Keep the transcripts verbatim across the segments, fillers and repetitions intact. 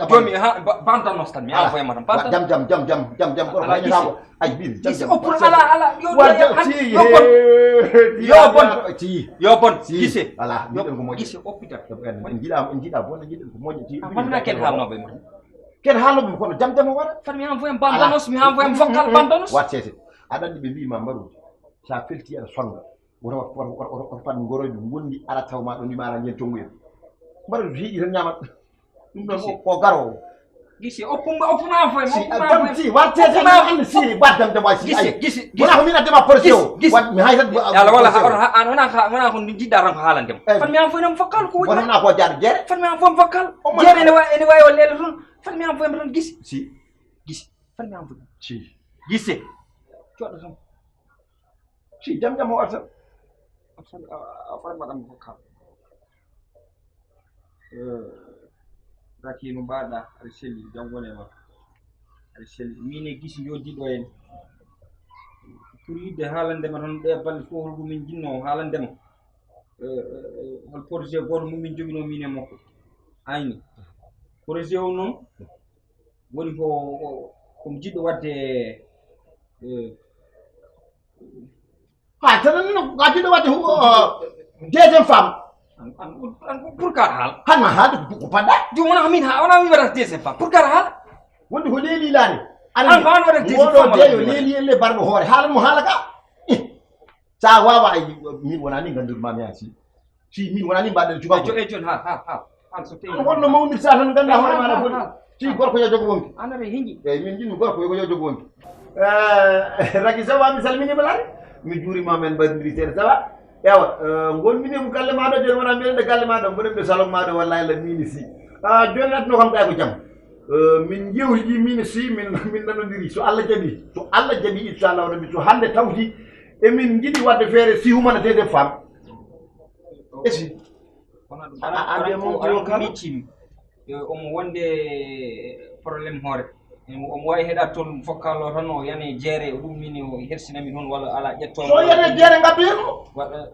ka jomi ha bantan nostan mi ala foye matam bantan jam jam jam jam jam jam ko ala gisi ay bi jam jam opul ala ala yo yo bon yo bon gisi ala yo bon gisi hôpital en jida en jida bon en jida ko moje ti amana ken ha no be mo ken ha no ko jam jam wara fan mi han foye bandanos mi han foye vocal bandanos wat sese adan be bi ma mbaru sa felti ala songa woto woto woto woto fat ngoroyɓe gondi ara taw ma ɗo ndimara jen tonguyen mbaɗa hiiɗi tan ñamat ɗum ɗon fof ko garowo gisi oppum oppuma foye si dam si warte tan an si baddam dama si gisi gisi wona ko min addema projet o wat mi hay tan ala wala ha on ha an wona ha wona ko ndi jidda tan ko haalande mo fan mi an foye nam fokkal ko woni wona ko jaar jere fan mi an foye fokkal jere ne wa ene wawi o lelo ton fan mi an foye tan gisi si gisi fan mi an foye si gisi coɗɗo tan si jam jam o artan a foti mbaɗan ko kam rakino mbaɗa aɗa selli jam wone ma aɗa selli min e gisi jodiɗo en pour yidde haalandema tan ɗe balɗe fof holko min jinno haalandema hol projet goto mo min jogino min e makko ayni projet o noon woni ko komi jiɗɗo wadde Eh. Ha, tan ni no gadi do wati hu deuxième femme. An, an, an, pour kar hal. Han ma hal ko pada. Jom wona min ha, wona mi wara deuxième femme. Pour kar hal. Wonde ko leli lani. An ko an wara deuxième femme. Wala leli le barno hore. Hal mo halaka. Sa wawa ay mi wona ni gandu ma mi asi. Si min wonani mbaɗen cukaɓe. Ejo ejo ha ha ha. An so tewi. An wonno mawnir sa tan ganda hoore ma na foti. Si gorko yo jogo wonki. An ara hinji. Eyyi min jinmi gorko yo jogo wonki. Eh, raki sawa mi salmini balari. Mi juurima men mbaɗiri seeɗa sawa. Ewa, eh, ngon mini ko galle ma ɗo joni wona mbiɗen ɗo galle ma ɗo mboɗen ɓe salon ma ɗo wallahi la mini si. Ah, joni adduno kam kay ko jam. Eh, min jewtidi min si min min nanodiri so Allah jaɓi so Allah jaɓi inchallahu rabbi so hande tawti emin jiɗi wadde feere si humana tede femme. Esi. Kono ɗum a- a- a- aɗa- a- ko aɗa- aɗa- miccimi. Yo omo wonde problème hoore. Omo wawi heɗa toon fokkalo tan o yane jeere o ɗum mini o hersinami toon walla ala ƴetto. So yane jeere ngaddu hen mo. Waɗa.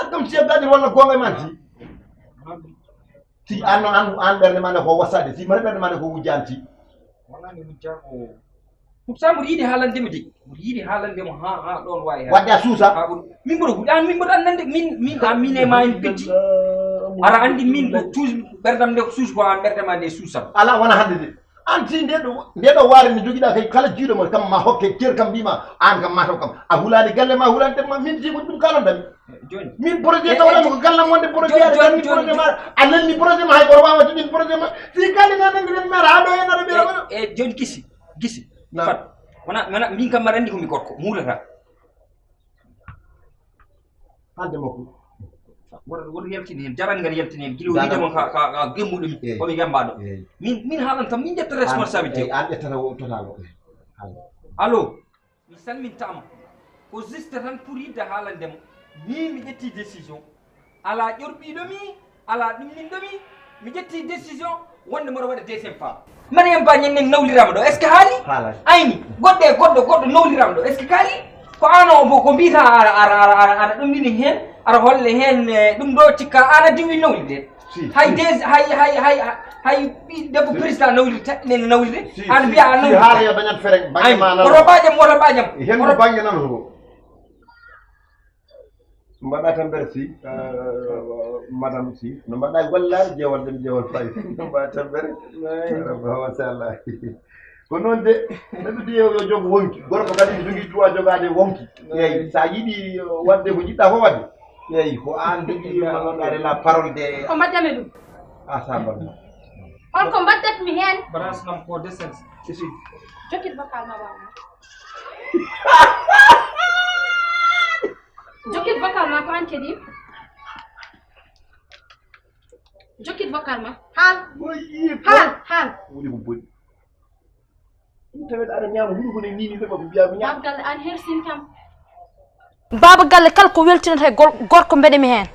Addam si gaddi walla gonga man si. Si an no an an ɓerde ma ne ko wasade si mari ɓerde ma ne ko wujjanti. Wonani wujja ko. Pourtant mboɗo yiɗi haalande mo de. Mboɗo yiɗi haalande mo ha ha ɗon wawi ha. Wadde a suusa. Ha ɓuri. Min mboɗo huɗi an min mboɗo annande min min an min e ma en piddi. Aɗa andi min ko suus ɓerdam nde ko suus ko an ɓerde ma nde suusam. Ala wona hande de. An si nde ɗo nde ɗo waare ne jogiɗa kay kala jiiɗo mo kam ma hokke cer kam mbima an kam mataw kam a hulani galle ma hulani tem ma min si ko ɗum kalandami. Joni. Min projet tawɗam ko gallam wonde projet aɗa ganni projet ma a nanni projet ma hay goto wawa joɗin projet ma si kalina nangiren mara ha ɗo hen aɗa ɓira kono. E joni gisi gisi. Fat wona wona min kam mbaɗa anndi komi gorko muulata. Haalde makko. Woto woto yaltini heen jaran ngal yaltini heen gila o wiide mon ka ka ka gemmuɗo mi komi gembaɗo. Min min haalan kam min ƴetta responsabilité. An ƴettata o total o. Allo. Mi salmintaama. Ko juste tan pour yidde haalande mo. Min mi ƴetti décision. Alaa ƴorɓiiɗo mi, alaa ɗumminɗo mi. Mi ƴetti décision wonde mboɗo waɗa deuxième femme. Mariam Ba ñanden nawliraama ɗo. Est-ce que haali? Ayni. Goɗɗo e goɗɗo, goɗɗo nawliraama ɗo. Est-ce que kaali? Ko aan o ko mbiyta aɗa aɗa aɗa aɗa ɗumɗini heen, aɗa holle heen e ɗum ɗo cikka aan a diwi nawlirde. Hay des hay hay hay hay ɓi debbo président nawlirta nene nawlirde. Aɗa mbiya a nawlirta haala yo dañat fere bangge ma nan. Oto ɓaƴam oto ɓaƴam. Hen bangge nan ho. Mbaɗa tan mbeɗa si madame si no mbaɗa gollal jewal dem jewal fay no mbaɗa tan mbeɗa. Machallah. Ko noon de neɗɗo de yo jogo wonki gorko kadi ne jogii droit jogaade wonki. Eyi so a yiɗi waɗde ko jiɗɗa ko waɗde. Eyi ko aan jogii manoɗaade la parole de. Ko mbaɗdame ɗum a sa mbaɗma. Hol ko mbaɗdatmi heen? Branche nam ko desens. Jokkit vocal ma waawna. Jokkit vocal ma ko aan kadi. Jokkit vocal ma haal. Haal haal. Woni ko boni. Ɗum tawede aɗa ñaama huɗo kone nini ɓe ɓaɓe mbiya mi ñaama. Baaba galle an hersin kam. Baaba galle kala ko weltinata e gor- gorko mbeɗe mi heen.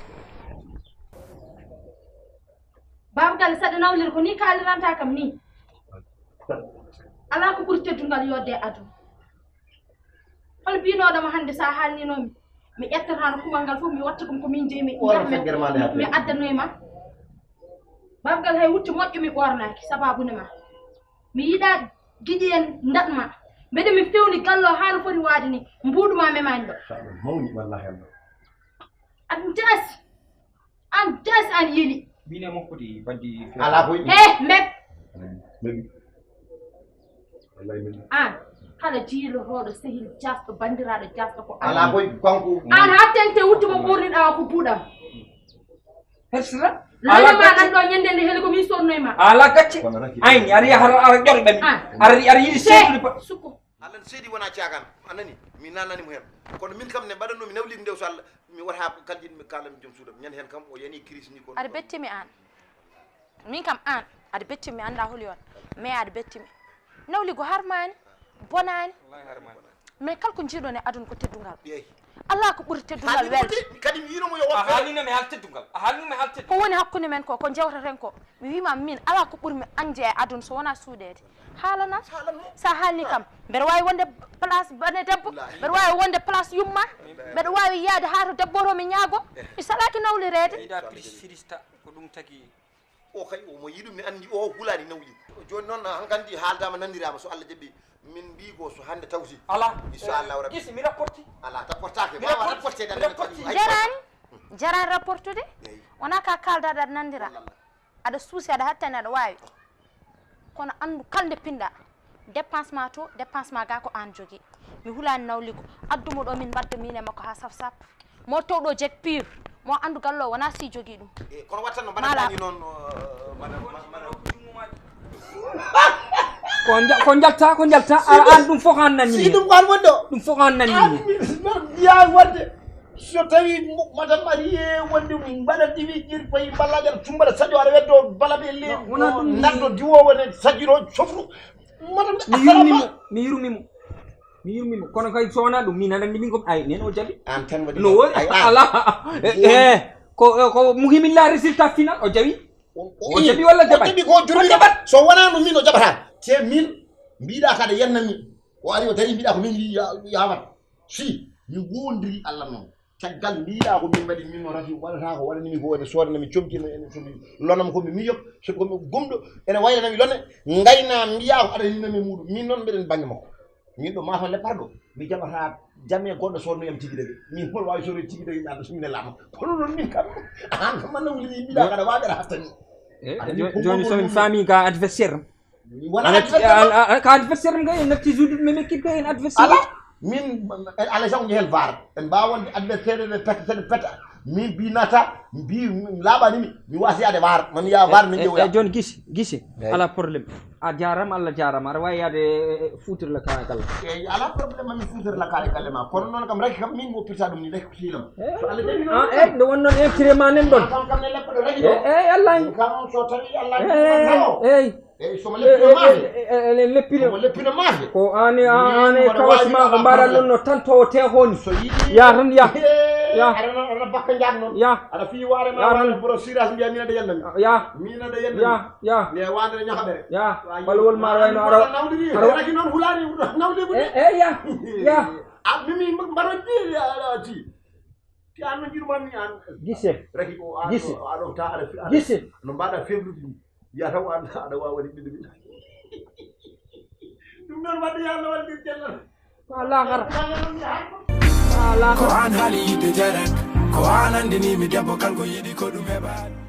Baaba galle saɗa nawlira ko ni kaaliranta kam ni. Alaa ko ɓuri teddungal yodde e aduna. Hol mbinoɗoma hannde so a haalninomi mi ƴettata no kumal ngal fof mi watta ɗum ko min jeyi mi mi addanoye ma. Babgal hay wutte moƴƴo mi ɓornaki sababune ma. Mi yiɗa giƴi en ndaɗ ma. Mbeɗa mi fewni gallo haa no foti waade ni mbuuɗu ma memani ɗo. Mawni wallahi Allah. Aɗa jaasi. An das an yeli. Min e makko di baddi. Ala ko yiɗi. He mbeb. Meɓi. Wallahi meɓi. An kala jiilotoɗo sehil jasɗo bandiraɗo jasɗo ko ala ko yiɗi kanko. An ha tente wuttuma ɓorniɗa ko buuɗam. Hersira. Lana ma nan ɗo ñande nde heli ko min sonnoy ma. Ala gacce. Ayni ari har ar ƴorɓe mi. Ar ar yiɗi seeɗude ba. Sukko. Allah ne seedi wona caagan a nani mi nanani mo hen kono min kam ne mbaɗanno mi nawlimi nde so Allah mi wata kala jiɗmi kalan joom suudam ñande hen kam o yani crise ni kono. Aɗa bettimi an min kam an aɗa bettimi mi anda holi on mais aɗa bettimi nawligo harmani bonani. Mais kala ko jiiɗon e aduna ko teddungal. Ala ko ɓuri teddungal welde. Kadi mi wiinomo yo a haalino mi haal teddungal a haalino mi haal teddungal. Ko woni hakkunde men ko ko jewtaten ko mi wima min ala ko ɓurmi ande e aduna so wona suuɗede. Haalanam. Sa haalni kam mbeɗa wawi wonde place bane debbo mbeɗa wawi wonde place yumma. Mbeɗa wawi yaade ha to debbo to mi ñaago. Mi salaki nawlirede. Ɓeyda pilis firista ko ɗum tagi. O kay, omo yiɗum, mi anndi o hulaani nawli. Jooni noon, hankandi haaldama, nanndirama, so Allah jaɓi, min mbi ko so hannde tawti. Ala. Inchallahu rabbi. Gisi, mi rapporti. Ala, tapportake. Mi rapporti. Mi rapporti. Jarani. Jarani rapportude. Wona ka kalda aɗa nanndira. Aɗa suusi, aɗa hattani, aɗa waawi. Kono anndu kala nde pinɗa, dépense ma to, dépense ma ga ko an jogi. Mi hulani nawliko. Addumo ɗo, min mbadda min e makko ha saf saf. Mo tawɗo jeg pire. Mo anndu gallo wona si jogi ɗum. E, kono wattan no mbaɗa Mala. Dani noon, uh, madame, ma-, madame. Ko nja-, ko njalta, ko njalta. Ala an ɗum fof an nani. Si ɗum ko an wonɗo. Ɗum fof an nani. An mi, mi, ya wonde. So tawi mo-, madame Marie wonde mbaɗa diwi ƴir payi ballaagal tumbaɗa saƴo aɗa weddo balaɓe le. Non, wona ɗum. Nanɗo diwowo ne saƴiro sofru. Madame, mi yurmi mo, mi yurmi mo. Mi yurmi mo. Kono kay so wona ɗum, min aɗa anndi min ko, ay, nen o jaɓi. An tan waɗi. No woni? Ay, an. Ala. Eh, eh, ko, ko muhimilla résultat final o jawi. O, o, o jaɓi walla o jaɓaani? Jaɓi ko jurmi. O jaɓat. So wona ɗum min o jaɓata. Te min mbiɗa kada yenna mi. O ari o dari mbiɗa ko min yi ya-, yawat. Si, mi wondiri Allah noon. Caggal mbiɗa ko min mbaɗi, min no rafi waɗata ko waɗanimi ko, ene soodana mi comci, ene, ene somi lonam ko mi mijo, somi ko mi gomɗo, ene waylana mi lone, ngayna mbiya ko aɗa hinna mi muɗum. Min noon mbeɗen bannge makko. Min ɗo mataw lepparɗo, mi jaɓata jame goɗɗo soodno yam tigi dagi. Min hol wawi soodde tigi dagi mi anda sumine lama. Kono noon min kam, an kam manna wuli mbiɗa kaɗa waɓe aɗa hattani. Eh, aɗa jo-, joni somin faami ka adversaire. Wala adversaire. Ala, ala, ka adversaire nga en natti juuɗe men, équipe en adversaire. Ala, min, ala sago njehen var. En mbawa wonde adversaire en peta, sen peta. Min mbi nata, mbi laaɓani mi, mi wasi yaade var. Mami ya var min. Eh, ƴeewoya. Eh, joni gisi, gisi. Eyi. Ala problème. A jarama, Allah jarama. Aɗa wawi yaade, eh, eh, fuutir la kare galle. Eyi, ala problème, mami fuutir la kare galle ma. Kono noon kam raki kam min mo pirta ɗum ni raki ko silam. Eh, so Allah jaɓi noon. Ah, eh, nde wonnoon invité ma nen ɗon. Kam kam ne leppa ɗo raki ɗo. Eh, eh, Allah. Kam so tawi Allah. Eh, eh. Eyi, somo leppino maafe. Eh, eh, eh, leppino. Somo leppino maafe. Ko ani, a-, ani kawas ma ko mbaɗa ɗum no tan to o te honi. So yiɗi. Ya tan, ya. Eh, ya. Aɗa noon, aɗa bakka njaat noon. Ya. Aɗa fiyi waare ma. Ya tan. Waɗa boro siras mbiya mina da yandami. Ya. Mina da yandami. Ya, ya. Ne wande ñaxaɓere. Ya. Balwol ma wayno aɗa nawdiri. Aɗa raki noon hulaani nawde ko. Eh, eh, ya. Ya. A mimi mbaɗo ji a ti. Ti an no jiɗuma mi an. Gise. Raki ko an. Gise. Aɗo ta aɗa fi-, aɗa gise. No mbaɗa feblude ni. Ya taw an aɗa wawa waɗi ɓiɗɗo ɓiɗɗo. Ɗum noon wadde yo Allah wallir cellal. Ko an haali yiɗde jaren. Ko an anndini mi debbo kanko yiɗi ko ɗum heɓaani.